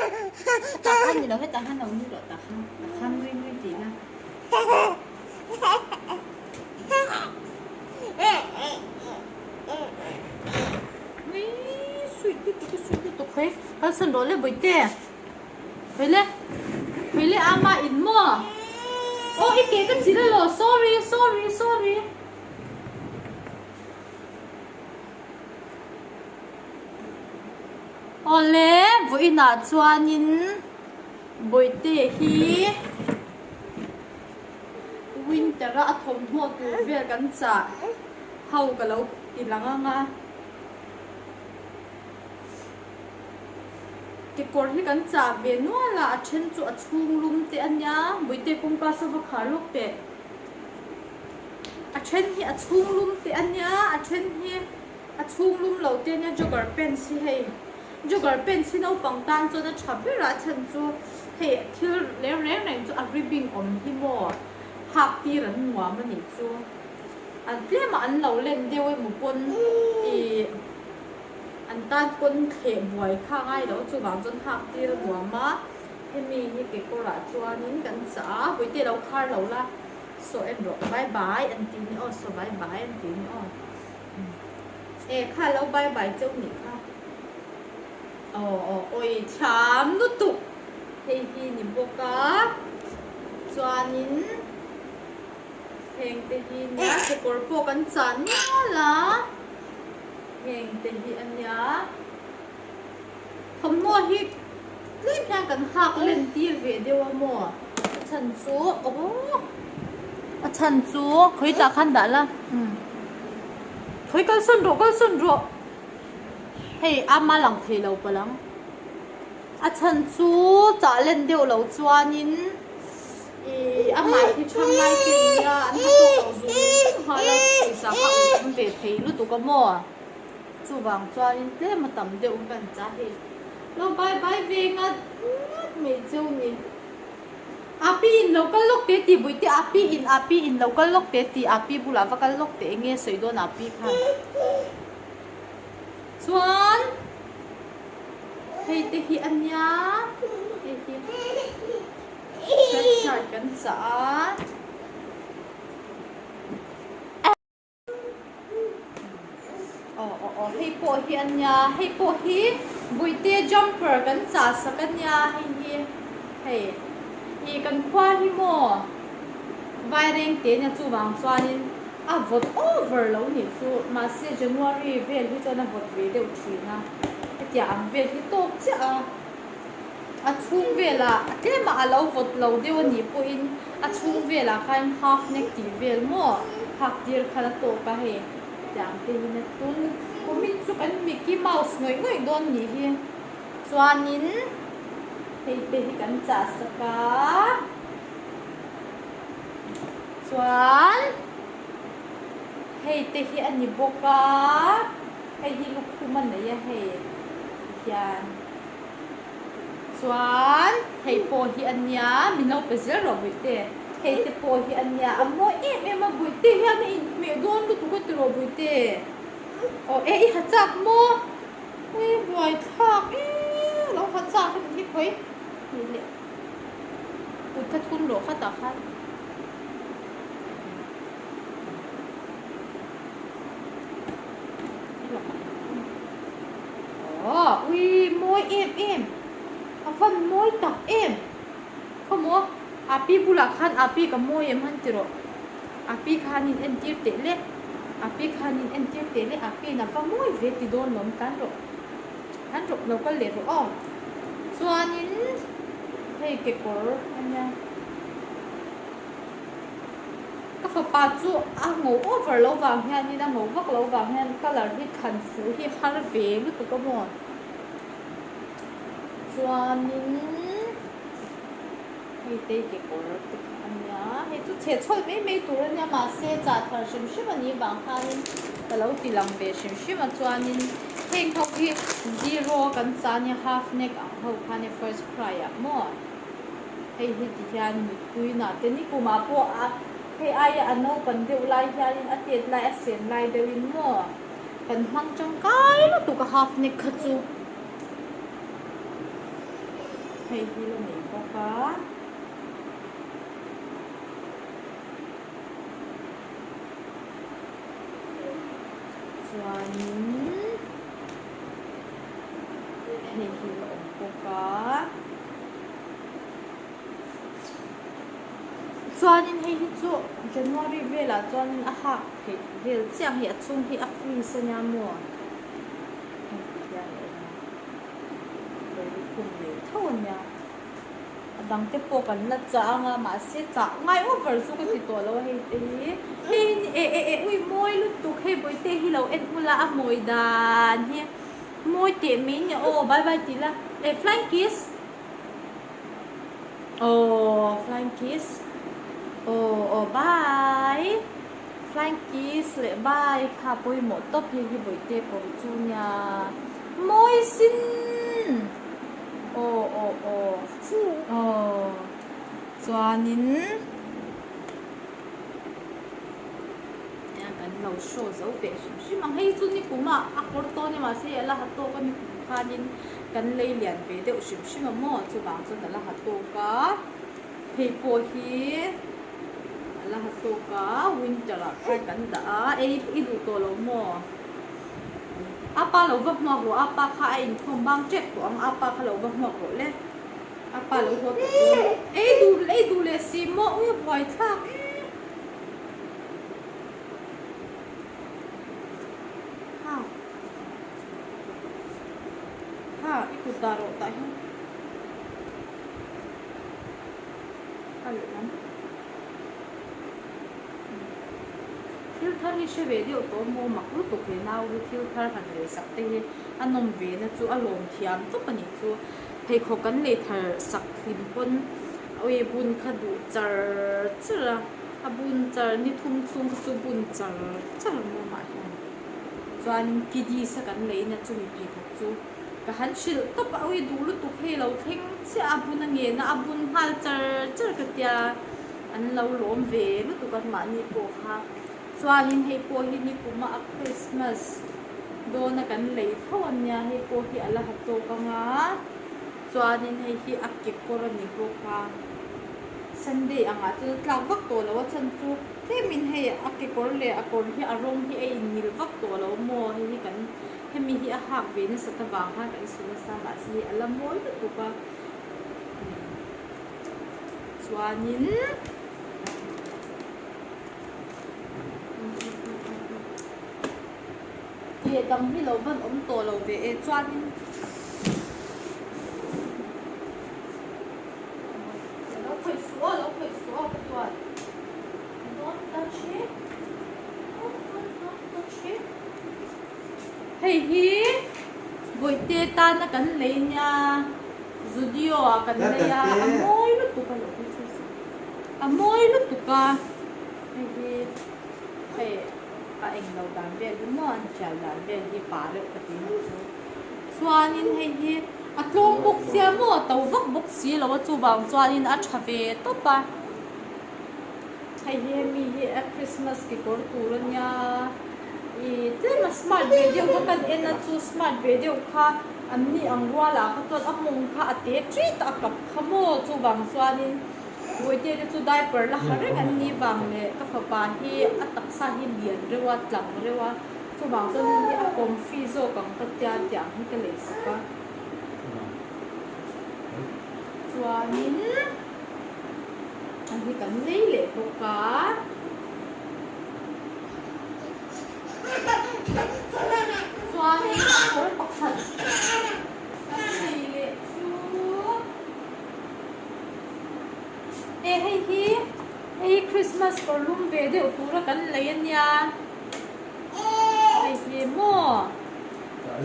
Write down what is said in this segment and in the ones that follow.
Tah khan ni lo hetah khan lo nui rawh tah khan tah khan nui nui tih la. Nui sweet lutuk a sweet lutuk hawi kalsan rawh le bawihte hawi le hawi le ama in maw aw i ke ka chil elaw sorry sorry sorry. Awle vawiinah chuanin bawihte hi winter a a thawmhnaw tur vel kan chah ho ka lo ti lang ang a kekawr hi kan chah ve nual a a then chu a chhung lum te a nia bawihte kawngka saw va khar lawk teh. A then hi a chhung lum te a nia a then hi a chhung lum lo te a nia jogger pants hi hei jogger pants hi naupang tan chuan a tha ber a a chhan chu hei thil reng reng reng chu a ribbing awm hi maw hak tir an nuam a nih chu an tlem a an lo len deuh emaw pawn ih an tan pawn thleh buai kha a ngai lo chuvang chuan hak tir a nuam a hemi hi kekawrah chuanin kan chah a bawihte lo khar lo la. Saw en rawh bye bye an ti ni aw saw bye bye an ti ni aw e kha lo bye bye cheu nih kha aw aw awi thiam lutuk hei hi ni bawk a chuanin heng te hi nia kekawr pawh kan chan nual a heng te hi a nia Thawmhnaw hi tlem hian kan hak len tir ve deuh a maw? A chhan chu aww a chhan chu khawi tah khan dah la umm khawi kalsawn rawh kalsawn rawh hei ama lang thei lo palh ang a chhan chu chah len deuh loh chuanin ih amah hi thanglai te an nia an ha tawk loh zung zung nghal a pawisa kha a awm ve thei lutuk a maw? Chuvang chuanin tlem a tam deuh kan cha hei. Lo bai bai ve ngat ngat mai cheu ni. Api in lo kal lawk teh tih Bawihte Api in Api in lo kal lawk teh tih Api bulah va kal lawk teh enge sawi dawn Api khan. Chuan hei te hi a nia hei hi sweatshirt kan chah a. Aw aw aw hei pawh hi a nia hei pawh hi Buite jumper kan chah sak a nia hei hi hei ih kan khua hi maw vaireng te nia chuvang chuanin a vawt over lo nih chu mahse January vel hi chuan a vawt ve deuh thin a hetiang ang vel hi tawk chiah a. A chhung velah a tlemah a lo vawt lo deuh a nih pawhin a chhung velah khan half neck tih vel maw hak tir khan a tawk a hei tiang te hian a tum kumin chu kan Mickey Mouse ngawih ngawih dawn nih hi chuanin hei te hi kan chah sak a chuan hei te hi a ni bawk a hei hi lukhum a nei a hei tihian. Chuan hei pawh hi a nia, min lo pe zel rawh Buite. Hei te pawh hi a nia, a mawi em em a Buite hian a inhmeh dawn lutuk a ti rawh Buite. Aw e i ha chak maw? Ui buai thlak e, lo ha chak a nih hi khawi. Hei leh kut kha thun rawh khatah khan. Aw ui mawi em em a van mawi tak em khawmaw api bulah khan api ka mawi em han ti rawh api khan in entir teh le api khan in entir teh le api in a va mawi ve ti dawn lawm tan rawh tan rawh lo kal leh rawh aw chuanin hei kekawr a nia. Ka fapa chu a ngo over lo vang hianin a ngo vak lo vang hian colour hi thlan fuh hi har ve lutuk a maw. Chuanin hei te kekawr te kha a nia, hei chu chhe chhawlh mai mai tur a nia mahse chah thar hrim hrim a nih vang khanin ka lo ti lang ve hrim hrim a chuanin heng ho hi zero kan chah a nia half neck ang ho kha nia first cry ah maw. Hei hi ti hian mutpuina te ni kumah pawh a hei aia a naupan deuh lai hianin a tet lai a sen lai deuhin maw kan hmang tangkai lutuk a half neck kha chu. Hei hi la nei bawk a. Chuanin hei hi la awm bawk a. Chuanin hei hi chu January velah chuanin a hak theih vel chiah ang hei a chhung hi a fleece a nia maw hei ti hian a awm a lo lukhum nei tho a nia a dang te pawh kan la chah ang a mahse chah ngai over chu ka ti tawh lo a hei te hi hei eh eh eh ui mawi lutuk hei bawihte hi lo en ula a mawi dan hi mawi teh mai nia aw bye bye ti la eh flying kiss. Aww flying kiss aww aw bye flying kiss leh bye kha pawimawh tawp hei hi bawihte kawr chu nia mawi sin aw aw aw aw chuanin kan lo show zo ve hrim hrim ang hei chu nikum ah a kawr tawn a mahse a la ha tawk a nikum khanin. Kan lei lian ve deuh hrim hrim a maw? Chuvang chuan a la ha tawk a, hei pawh hi a la ha tawk a, winter ah khan kan dah a, ei i duh tawh lo maw? A pa lo va hmuak rawh, a pa kha a inkhawm bang tep tawh ang, a pa kha lo va hmuak rawh le, a pa lo haw tawh dawn, ei duh ei duh leh si maw? Ui a buai thlak e. Ha. Ha i kut dah rawh tah hian a leh lam thil thar hi hre ve deuh tawh maw mak lutuk he nau hi thil thar han lei sak te hi a nawm ve na chu a lawm thiam tawp a nih chu pheikhawk kan lei thar sak hlim pawn awi bun kha duh char char a a bun char ni thum chhung kha chu bun char char maw mah hian. Chuanin kiddies a kan leina chumi pheikhawk chu ka han hrilh tawp a, ui duh lutuk hei lo thleng chiah a bun a ngen a, a bun nghal char char ka tia an lo lawm ve lutuk a mahni pawh kha. Chuanin hei pawh hi nikuma a Christmas dawna kan lei tho a nia, hei pawh hi a la ha tawk ang a, chuanin hei hi a kekawr a ni bawk a, Sunday angah chuan a tlak vak tawh lo a chhan chu. Tlemin hei a kekawr leh a kawr hi a rawng hi a inmil vak tawh lo maw? Hei hi kan hemi hi a hak ve nasat avang khan kan su nasa mahse hei a la mawi lutuk a. Chuanin Tih dang hi lo van awm tawh lo ve e chuanin. Lo khawih suh aw, lo khawih suh aw ka tuan. Don't touch it. Don't, don't, don't touch it. Hei hi Bawihte tana kan lei nia Zudio ah kan lei a, a mawi lutuk a lo a mawi lutuk a hei hi hei a englo dan vel hi maw an tial dan vel hi pa reuh ka ti na chu. Chuanin hei hi a tlawm bawk sia maw a to vak bawk si lo a chuvang chuanin a tha ve tawp a hei hi hemi hi a Christmas kekawr tur a nia ih tlem a smart ve deuh kha kan en a chu smart ve deuh kha an ni ang rual ah kha chuan a mawng kha a te ṭit a a kap kha maw chuvang chuanin Bawihte te chu diaper la ha reng an ni vang leh ka fapa hi a taksa hi lian reuh a tlang reuh a. Chuvang chuan hei hi a comfy zawk ang ka tia tih ang hi ka lei sak a. Chuanin hei hi kan lei leh bawk a. Chuanin a kawr pakhat kan lei leh chu e hei hi hei hi Christmas kawr lum ve deuh tura kan lei a nia. Hei hi maw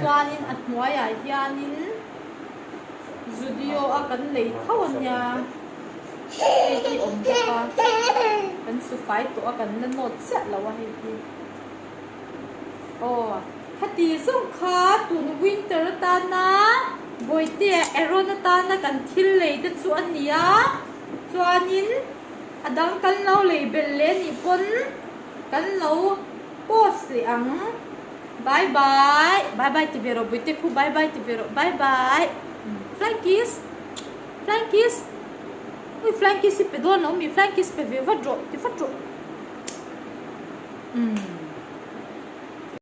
chuanin a hnuaiah hianin Zudio a kan lei tho a nia hei hi awm bawk a kan su fai tawh a kan la nawt chiah lo a hei hi aw khati zawng kha tun winter atana Bawihtea Aaron atana kan thil lei te chu a ni a chuanin a dang kan lo lei belh leh a nih pawn. Kan lo post leh ang. Bye bye. Bye bye ti ve rawh Buite khu bye bye ti ve rawh bye bye. Flying kiss. Flying kiss. Ui flying kiss hi pe dawn lo mi? Flying kiss pe ve vat rawh ti vat rawh.